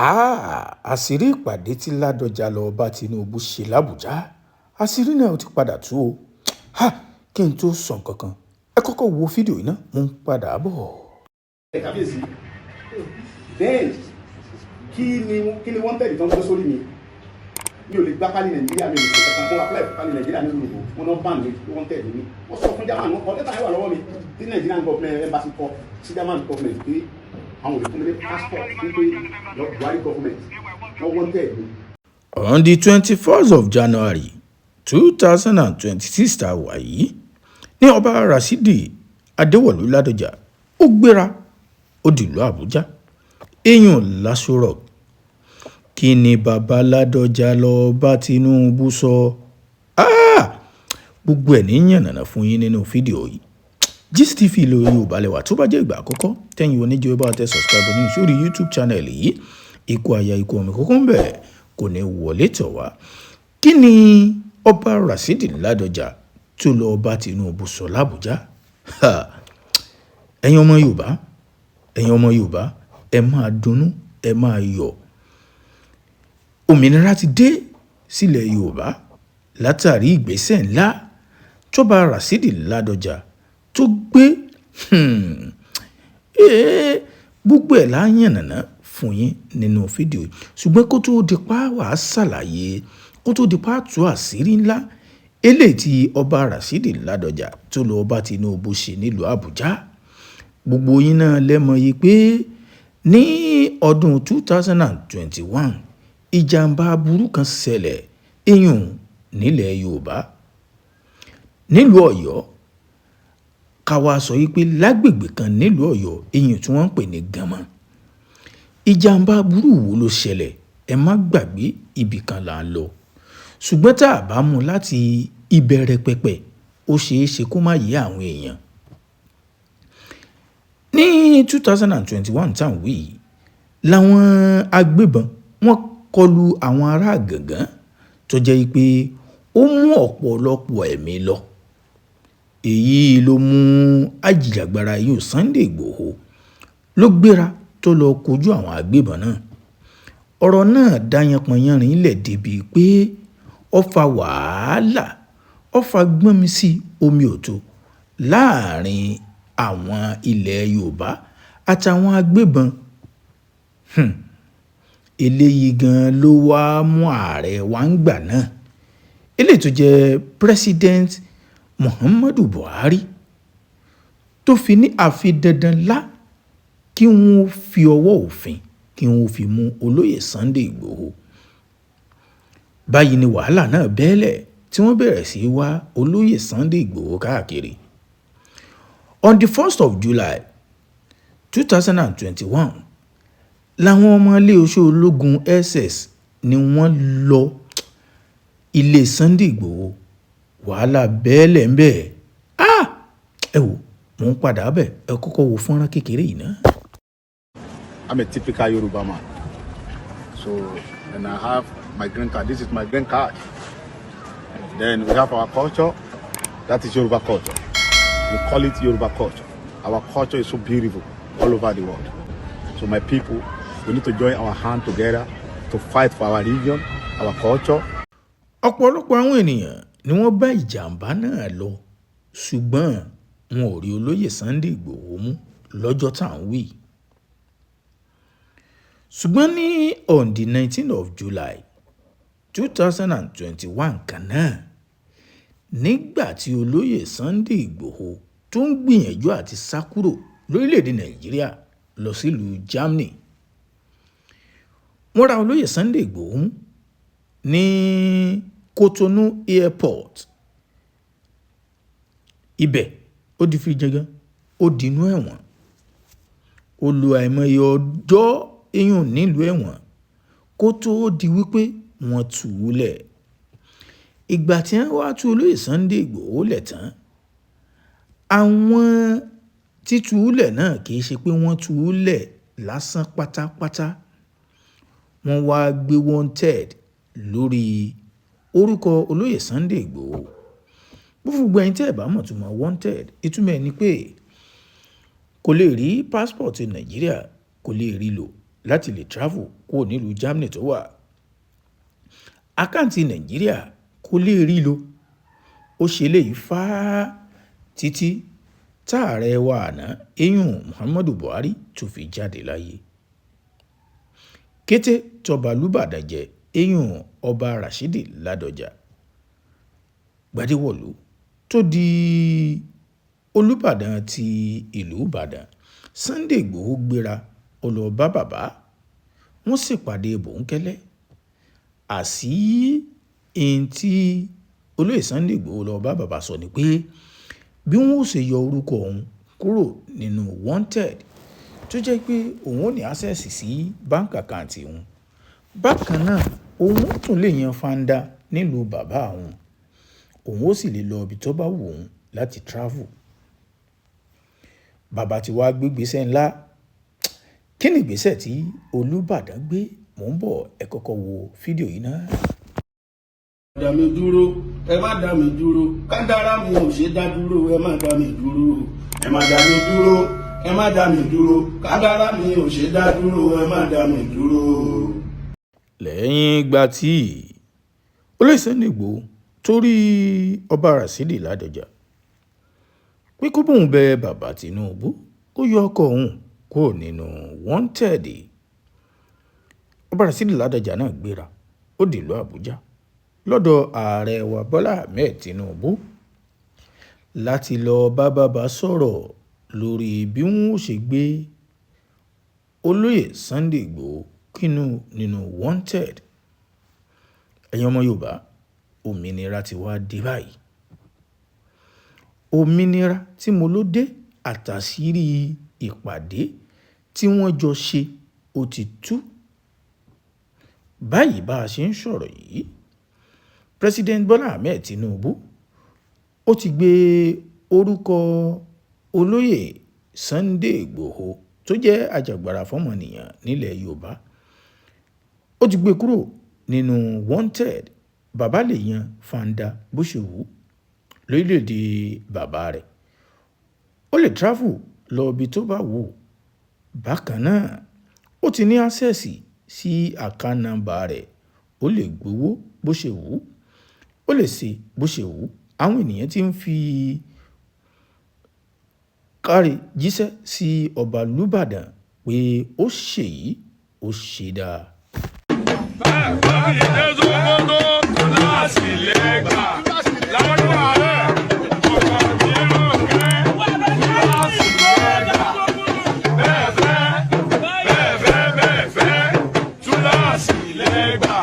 Àṣírí ìpàdé tí ládọ́jà lọ́ọ́ bá tinubu ṣe làbújá, àṣírí náà ti padà tú o. Kí n tóó sọ nǹkan kan, ẹ kọ́kọ́ wo fídíò yìí ná, mò ń padà bọ̀. Kábíyèsí, then kí ni wọ́n tẹ̀lé tán gbé sórí mi? Mi ò lè gbá pálí Nàìjíríà, mi ò lè ṣe kankan fún apply fún pálí Nàìjíríà nínú ìbò wọn náà ban mi. Wọ́n tẹ̀lé mi, wọ́n sọ fún German, wọn kọ lẹ́tà yẹn wà lọ́wọ́ mi tí Nigerian government embassy kọ sí German government pé àwọn ò lè fún mi ní passport, wípé Buhari government wọ́n tẹ̀lé mi. On the 21st of January 2026 tá a wà yìí ní Ọba Rasidi Adéwọ̀lú Ládọjà ó gbéra, ó dìlú Àbújá, eyín l'Aso Rock. Kí ni bàbá Ládọjà lọ́ọ́ bá Tinubu sọ? Gbogbo ẹ̀ ní yànnàná fún yín nínú fídíò yìí. Gist TV lórí Yorùbá lẹ́wà. Tó bá jẹ́ ìgbà àkọ́kọ́ tẹ́yìn oníjẹ́ bá tẹ subscribe ní sórí YouTube channel yìí, ikú aya ikú ọmọ ìkókó ń bẹ̀ kò ní wọlé tọ̀ wá. Kí ni Ọba Rasidi Ládọjà tó lọ́ọ́ bá Tinubu sọ làbújá? Ẹ̀yin ọmọ Yorùbá, ẹ̀yin ọmọ Yorùbá, ẹ máa dunnú, ẹ máa yọ̀. Òmìnira ti dé sílẹ̀ Yorùbá látàrí ìgbésẹ̀ ńlá tọ́ba Rasidi Ládọjà tó gbé. Gbogbo ẹ̀ la yànnàná fún yín nínú fídíò yìí, ṣùgbọ́n kó tóó di pa wàá ṣàlàyé, kó tóó di pa tú àṣírí ńlá eléyìí tí Ọba Rasidi Ládọjà tó lọ́ọ́ bá Tinubu ṣe nílùú Àbújá, gbogbo yín náà lẹ́mọ̀ yìí pé ní ọdún 2021, ìjàmbá aburú kan ṣẹlẹ̀ iyùn nílẹ̀ Yorùbá, nílùú Ọ̀yọ́. Ká wá sọ yìí pé lágbègbè kan nílùú Ọ̀yọ́, iyùn tí wọ́n ń pè ní Gánmọ́. Ìjàmbá aburú wo ló ṣẹlẹ̀? Ẹ má gbàgbé, ibì kan là ń lọ, ṣùgbọ́n tá a bá mú un láti ìbẹ̀rẹ̀ pẹ̀pẹ̀, ó ṣeé ṣe kó má yé àwọn èèyàn. Ní 2021 tá à ń wí yìí làwọn agbébọn wọ́n kọlu àwọn ará Gàngán, tó jẹ́ pé ó mú ọ̀pọ̀lọpọ̀ ẹ̀mí lọ. Èyí ló mú ajìjàgbara yìí, Sunday Igbodò, ló gbéra tó lọ́ọ́ kojú àwọn agbébọn náà. Ọ̀rọ̀ náà dá yánpọnyánrin lẹ̀ débii pé ó fa wàhálà, ó fa gbọ́nmi-sí omi ò tó láàrin àwọn ilẹ̀ Yorùbá àtàwọn agbébọn. Eléyìí gan-an ló wáá mú ààrẹ wa nígbà náà, eléyìí tó jẹ́ President Muhammadu Buhari, tó fi ní àfi dandan lá kí wọ́n fi ọwọ́ òfin, kí wọ́n fi mú olóyè Sunday Igbodò. Báyìí ni wàhálà náà bẹ́ẹ̀lẹ̀ tí wọ́n bẹ̀rẹ̀ sí í wá olóyè Sunday Igbodò káàkiri. On the 1st of July 2021 làwọn ọmọ iléeṣẹ́ ológun SS ni wọ́n lọ ilé Sunday Igbodò. Wàhálà bẹ́ẹ̀lẹ̀ ń bẹ̀. Ẹ wò, mò ń padà bẹ̀, ẹ kọ́kọ́ wo fọ́nrán kékeré yìí náà. I'm a typical Yoruba man. So, and I have my green card. This is my green card. Then we have our culture. That is Yoruba culture. We call it Yoruba culture. Our culture is so beautiful all over the world. So my people, we need to join our hand together to fight for our region, our culture. Ọ̀pọ̀lọpọ̀ àwọn ènìyàn ni wọ́n bá ìjàmbá náà lọ, ṣùgbọ́n wọn ò rí olóyè Sunday Igbodò mú lọ́jọ́ tá à ń wí. Ṣùgbọ́n ní on the 19 of July 2021 kan náà, nígbà tí olóyè Sunday Igbodò tó ń gbìyànjú àti sá kúrò lórílẹ̀‐èdè Nàìjíríà lọ sílùú Germany, wọ́n ra olóyè Sunday Igbodò mú ní Cotonou Airport. Ibẹ̀ ó di fi jangan, ó dínú ẹ̀wọ̀n. Ó lo àìmọye ọjọ́ iyùn nílùú ẹ̀wọ̀n kó tóó di wípé wọ́n tú u lẹ̀. Ìgbà tí wọ́n wáá tú olóyè Sunday Igbodò lẹ̀ tán, àwọn títú u lẹ̀ náà kì í ṣe pé wọ́n tú u lẹ̀ lásán pátápátá. Wọ́n wáá gbé wanted lórí orúkọ olóyè Sunday Igbodò. Bó fún gbogbo ẹ̀yin tí ẹ bá mọ̀ túmọ̀ wanted, ìtumọ̀ ẹ̀ ni pé kò lè rí passport Nàìjíríà, kò lè rí lò láti lè travel. kúrò nílùú Germany tó wà. Account Nàìjíríà kò lè rí lò. Ó ṣe léyìí fáá títí táàrẹ wa àná, eyín Muhammadu Buhari, tó fi jáde láyé. Kété tọba Olúbàdàn jẹ́, eyín Ọba Rashidi Ládọjà Gbadewọ̀lú, tó di Olùbàdàn ti ìlú Ìbàdàn, Sunday Igbòho gbéra, ó lọ bá bàbá, wọ́n sì pàdé bòńkẹ́lẹ́. Àṣì ẹni tí olóyè Sunday Igbòho lọ bá bàbá sọ ni pé bí wọ́n ó ṣe yọ orúkọ òun kúrò nínú wanted, tó jẹ́ pé òun ò ní access sí bank account òun. Bákan náà, òun ó tún lè yan fanda nílùú bàbá òun, òun ó sì lè lọ ibi tó bá wù òun láti travel. Bàbá tí wàá gbé ìgbésẹ̀ ńlá. Kí ni ìgbésẹ̀ tí Olùbàdàn gbé? Mò ń bọ̀, ẹ kọ́kọ́ wo fídíò yìí náà. Dá mi dúró, ẹ má dá mi dúró. Kádàrá mi ò ṣe dá dúró. Ẹ má dá mi dúró, ẹ má dá mi dúró, ẹ má dá mi dúró. Kádàrá mi ò ṣe dá dúró, ẹ má dá mi dúró. Lẹ́yìn ìgbà tí olóyè Sunday Igboho torí Ọba Rasheed Ládọjà pé kó bóun bẹ bàbá Tinubu kó yọ ọkọ̀ òun kúrò nínú wanted, Ọba Rasheed Ládọjà náà gbéra, ó dìlú Àbújá lọ́dọ̀ ààrẹ wa Bọ́lá Ahmed Tinubu láti lọ́ọ́ bá bàbá sọ̀rọ̀ lórí bí wọ́n ó ṣe gbé olóyè Sunday Igbòho kínú nínú wanted. Ẹ̀yin ọmọ Yorùbá, òmìnira ti wá dé báyìí. Òmìnira tí mo ló dé àtàṣírí ìpàdé tí wọ́n jọ ṣe, ó ti tú báyìí. Bá a ṣe ń sọ̀rọ̀ yìí, President Bola Ahmed Tinubu ó ti gbé orúkọ olóyè Sunday Igbòho, tó jẹ́ ajàgbara fọmọnìyàn nílẹ̀ Yorùbá, ó ti gbé kúrò nínú wanted. Bàbá lè yan fanda bó ṣe wù ú lórílẹ̀‐èdè bàbá rẹ̀, ó lè travel lọ ibi tó bá wù ú. Bákan náà, ó ti ní access sí account number rẹ̀, ó lè gbowó bó ṣe wù ú, ó lè ṣe bó ṣe wù ú. Àwọn ènìyàn ti ń fi káre jíṣẹ́ sí ọba Olúbàdàn pé ó ṣèyí, ó ṣe dáa. Ìdẹ́sọ́gbọ́dọ́ láti lẹ́gbà lọ́dún ààrẹ ọkọ̀ ìrọ̀kẹ́ láti lẹ́gbà bẹ́ẹ̀ fẹ́ bẹ́ẹ̀ fẹ́ bẹ́ẹ̀ fẹ́ túláàsì lẹ́gbà.